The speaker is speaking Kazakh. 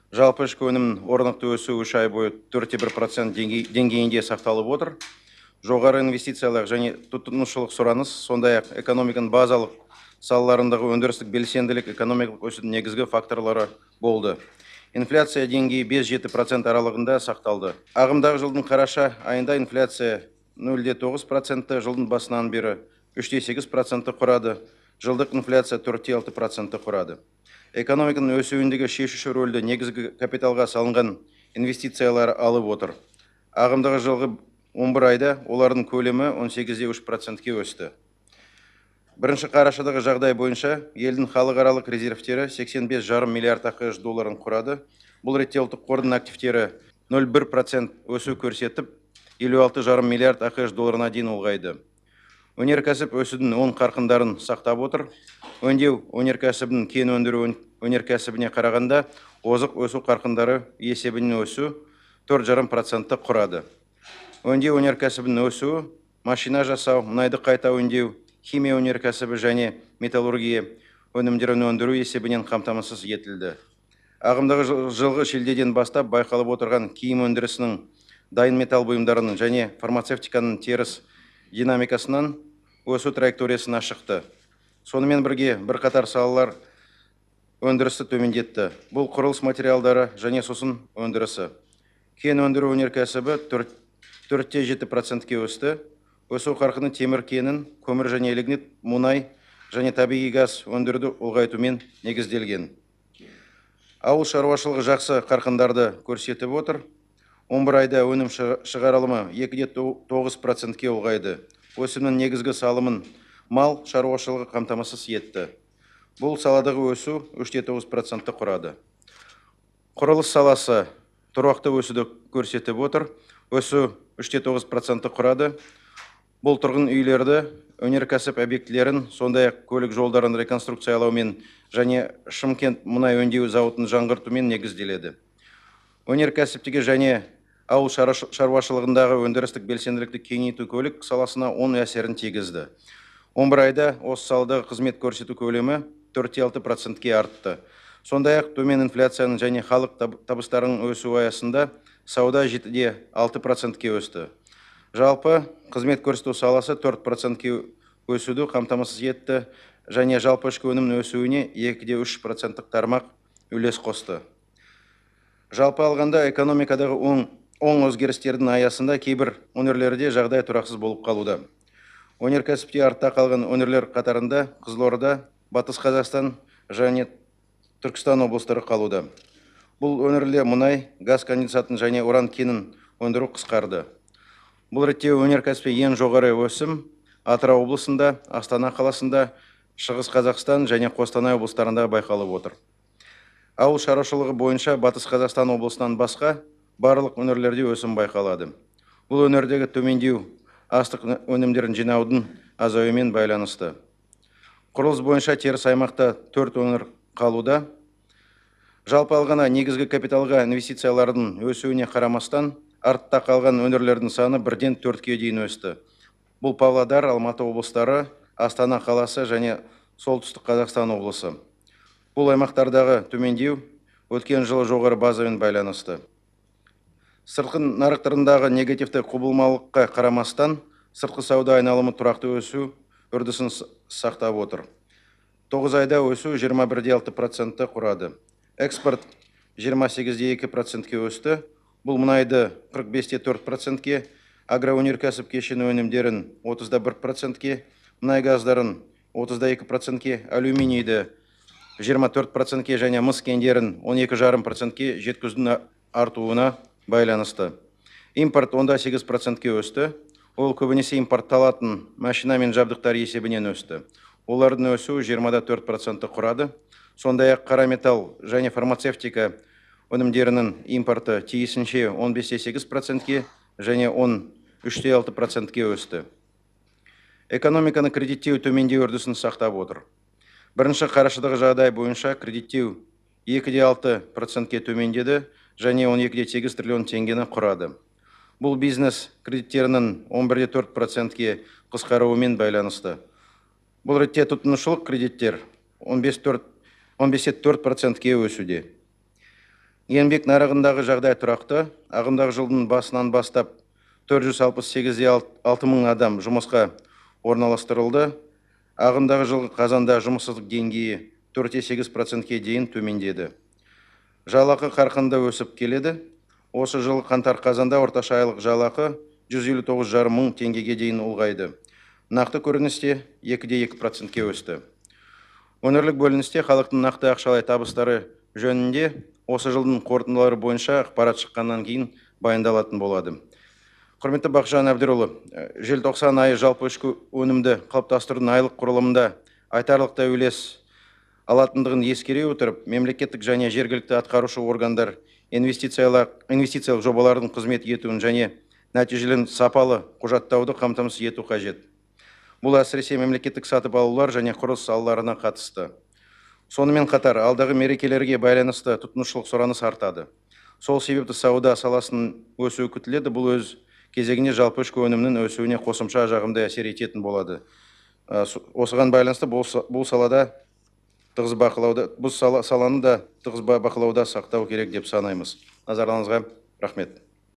Жалпы ішкі өнімнің орнықты өсуі 3 ай бойы 4,1% деңгейінде сақталып отыр. Жоғары инвестициялық және тұтынушылық сұраныс, сондай-ақ экономиканың базалық салаларындағы өндірістік белсенділік экономикалық өсудің негізгі факторлары болды. Инфляция деңгейі 5-7% аралығында сақталды. Ағымдағы жылдың қараша айында инфляция 0,9%, жылдың басынан бері 3,8% құрады, жылдық инфляция 4,6% құрады. Экономиканың өсуіндегі шешуші рөлді негізгі капиталға салынған инвестициялар алып отыр. Ағымдағы жылғы 11 айда олардың көлемі 18,3%-ке өсті. Бірінші қарашадағы жағдай бойынша елдің халықаралық резервтері 85,5 миллиард АҚШ долларын құрады. Бұл ретте ұлттық қордың активтері 0,1% өсу көрсетіп, 56,5 миллиард АҚШ долларына дейін ұлғайды. Өнеркәсіп өсудің оң қарқындарын сақтап отыр. Өңдеу өнеркәсібінің кен өндіру өнеркәсібіне қарағанда озық өсу қарқындары есебінен өсу 4,5%-ті құрады. Өңдеу өнеркәсібінің өсуі машина жасау, мұнайды қайта өңдеу, химия өнеркәсібі және металлургия өнімдерін өндіру есебінен қамтамасыз етілді. Ағымдағы жылғы шілдеден бастап байқалып отырған киім өндірісінің, дайын металл бұйымдарының және фармацевтиканың теріс динамикасынан өсу траекториясына шықты. Сонымен бірге бірқатар салалар өндірісті төмендетті. Бұл құрылыс материалдары және сосын өндірісі. Кен өндіру өнеркәсібі 4,7%-ке өсті. Өсу қарқыны темір кенін, көмір және лигнит, мұнай және табиғи газ өндіруді ұлғайтумен негізделген. Ауыл шаруашылығы жақсы қарқындарды көрсетіп отыр. 11 айда өнім шығарылымы 2,9%-ке ұлғайды. Өсімнің негізгі салымын мал шаруашылығы қамтамасыз етті. Бұл саладағы өсу 3,9%-ті құрады. Құрылыс саласы тұрақты өсуді көрсетіп отыр. Өсу 3,9%-ті құрады. Бұл тұрғын үйлерді, өнеркәсіп объектілерін, сондай-ақ көлік жолдарын реконструкциялаумен және Шымкент мұнай өңдеу зауытын жаңғыртумен негізделеді. Өнеркәсіптегі және ауыл шаруашылығындағы өндірістік белсенділікті кеңейту көлік саласына оң әсерін тигізді. 11 айда осы саладағы қызмет көрсету көлемі 4,6%-ке артты. Сондай-ақ төмен инфляцияның және халық табыстарының өсуі аясында сауда 7,6%-ке өсті. Жалпы қызмет көрсету саласы 4%-ке өсуді қамтамасыз етті және жалпы ішкі өнімнің өсуіне 2,3%-тік тармақ үлес қосты. Жалпы алғанда экономикадағы оң өзгерістердің аясында кейбір өңірлерде жағдай тұрақсыз болып қалуда. Өнеркәсіпте артта қалған өңірлер қатарында Қызылорда, Батыс Қазақстан және Түркістан облыстары қалуда. Бұл өңірлерде мұнай, газ конденсатын және уран кенін өндіру қысқарды. Бұл ретте өнеркәсіпте ең жоғары өсім Атырау облысында, Астана қаласында, Шығыс Қазақстан және Қостанай облыстарында байқалып отыр. Ауыл шаруашылығы бойынша Батыс Қазақстан облысынан басқа барлық өңірлерде өсім байқалады. Бұл өңірдегі төмендеу астық өнімдерін жинаудың азаюымен байланысты. Құрылыс бойынша теріс аймақта 4 өңір қалуда. Жалпы алғанда негізгі капиталға инвестициялардың өсуіне қарамастан артта қалған өңірлердің саны 1-4-ке дейін өсті. Бұл Павлодар, Алматы облыстары, Астана қаласы және Солтүстік Қазақстан облысы. Бұл аймақтардағы төмендеу өткен жылы жоғары базамен байланысты. Сыртқы нарықтарындағы негативті құбылмалыққа қарамастан, сыртқы сауда айналымы тұрақты өсу үрдісін сақтап отыр. 9 айда өсу 21,6%-ті құрады. Экспорт 28,2%-ке өсті. Бұл мұнайды 45,4%-ке, агроөнеркәсіп кешені өнімдерін 31%-ке, мұнай газдарын 32%-ке, алюминийді 24%-ке және мыс кендерін 12,5%-ке жеткізудің артуына байланысты. Импорт 18%-ке өсті. Ол көбінесе импортталатын машина мен жабдықтар есебінен өсті. Олардың өсуі 24%-ті құрады. Сондай-ақ қара металл және фармацевтика өнімдерінің импорты тиісінше 15,8%-ке және 13,6%-ке өсті. Экономиканы кредиттеу төмендеу үрдісін сақтап отыр. Бірінші қарашадағы жағдай бойынша кредиттеу 2,6%-ке төмендеді және 12,8 триллион теңгені құрады. Бұл бизнес кредиттерінің 11,4%-ке қысқаруымен байланысты. Бұл ретте тұтынушылық кредиттер 15,4%-ке өсуде. Еңбек нарығындағы жағдай тұрақты. Ағымдағы жылдың басынан бастап 468,6 мың адам жұмысқа орналастырылды. Ағымдағы жылғы қазанда жұмыссыздық деңгейі 4,8%-ке дейін төмендеді. Жалақы қарқынды өсіп келеді. Осы жылы қаңтар-қазанда орташа айлық жалақы 159,5 мың теңгеге дейін ұлғайды. Нақты көріністе 2,2%-ке өсті. Өңірлік бөліністе халықтың нақты ақшалай табыстары жөнінде осы жылдың қорытындылары бойынша ақпарат шыққаннан кейін баяндалатын болады. Құрметті Бақытжан Әбдірұлы, желтоқсан айы жалпы ішкі өнімді қалыптастырудың айлық құрылымында айтарлықтай үлес алатындығын ескере отырып, мемлекеттік және жергілікті атқарушы органдар инвестициялық жобалардың қызмет етуін және нәтижелерін сапалы құжаттауды қамтамасыз ету қажет. Бұл әсіресе мемлекеттік сатып алулар және құрылыс салаларына қатысты. Сонымен қатар алдағы мерекелерге байланысты тұтынушылық сұраныс артады. Сол себепті сауда саласының өсуі күтіледі. Бұл өз кезегінде жалпы ішкі өнімнің өсуіне қосымша жағымды әсер ететін болады. Осыған байланысты бұл салада тығыз бақылауда, бұл саланы да тығыз бақылауда сақтау керек деп санаймыз. Назарларыңызға рахмет.